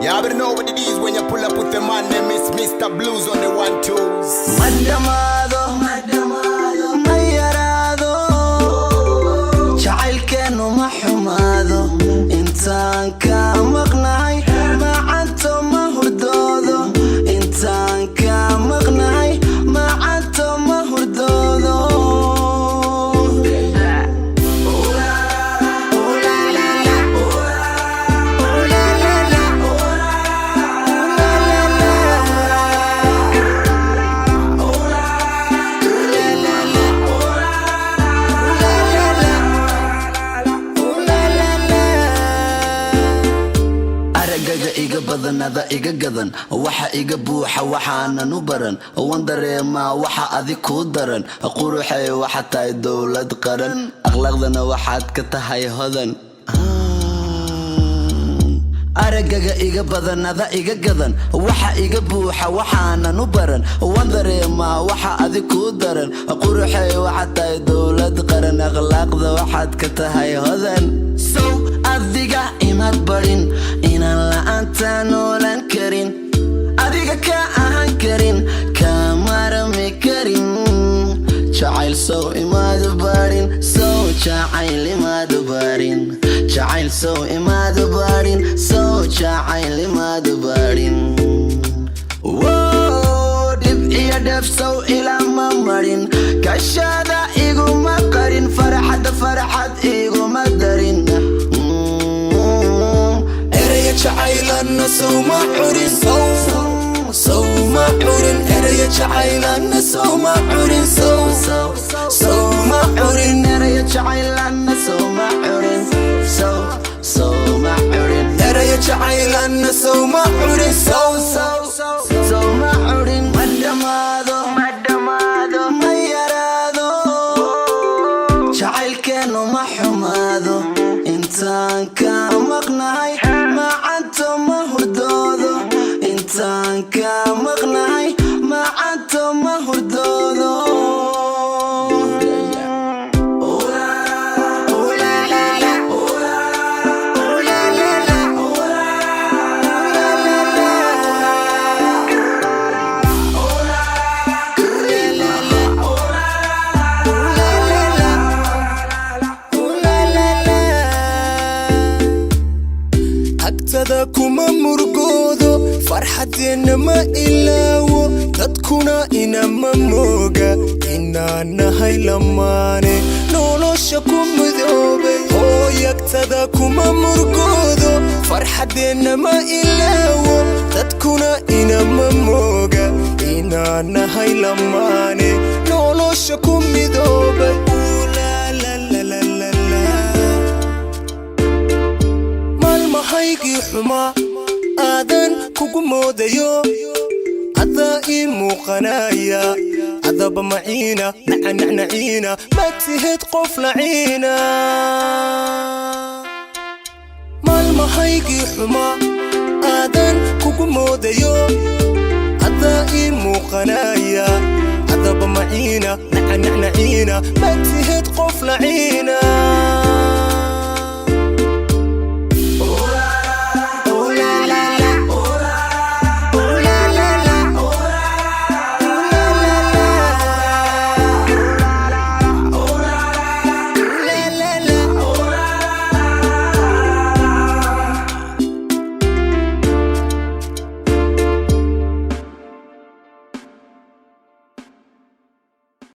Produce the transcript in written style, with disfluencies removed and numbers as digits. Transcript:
You already know what it is when you pull up with the man name is Mr. Blues on the one twos. Ma dhammaado, ma yaraado, jacaylkeennu ma xumaado. Intaan ka maqnahay, macanto ma hurdoodo. Intaan ka maqnahay, macanto ma hurdoodo. Ooh la la la. Ooh la la la. Ooh la la la. Ooh la la la. Ooh la la la. Ooh la la la. Aragaga iga badanada iga gadan, waxa iga buuxa waxaanan u baran. Wan dareemaa waxa adig kuu daran. Quruxay, waxa tahay dowlad qaran, akhlaaqdana waxaad ka tahay hodan. Aragaga iga badanada iga gadan, waxa iga buuxa waxaanan u baran. Wan dareemaa waxa adig kuu daran. Quruxay, waxa tahay dowlad qaran, akhlaaqda waxaad ka tahay hodan. Sow adiga imaad barin inaan la'aanta noolan karin, adiga ka ahaan karin, ka marami karin. Jacayl sow imaadu barin, sow jacayl imaadu barin, jacayl sow imaadu barin, sow jacayl imaadu barin. Whoa, dhib iyo dheef sow ilama marin, kashada iguma qarin, farxadda farxad iguma darin. Eraya jacaylanna sowma curin, sowma curin. Eraya jacaylanna sowma curin, sowma curin. Eraya jacaylanna sowma curin, sow sowma curin. Eraya jacaylanna sowma curin, sow sowma curin. Ma dhammaado, ma yaraado, jacaylkeennu ma xumaado. Intaan ka maqnahay, macanto ma hurdoodo. Intaan ka maqnahay, macanto ma hurdoodo. Ooh la la la. Ooh la la la. Ooh la la la. Ooh la la la. Ooh la la la. Ooh la la la. Agtada kuma murgoodo, farxadeenna ma ilaawo, dadkuna inama mooga inaan nahay lamaane nolosha ku midoobay. Hooyagtada kuma murgoodo, farxadeenna ma ilaawo, dadkuna inama mooga inaan nahay lamaane nolosha ku midoobay. La la la la la la. Maalmahaygii xumaa aadan kugu moodayo, adaa ii muuqanaya, adaba maciina nacanacnaciina, ma tihid qof laciina. Maalmahaygii xumaa aadan kugu moodayo, adaa ii muuqanaya, adaba maciina nacanacnaciina, ma tihid qof laciina.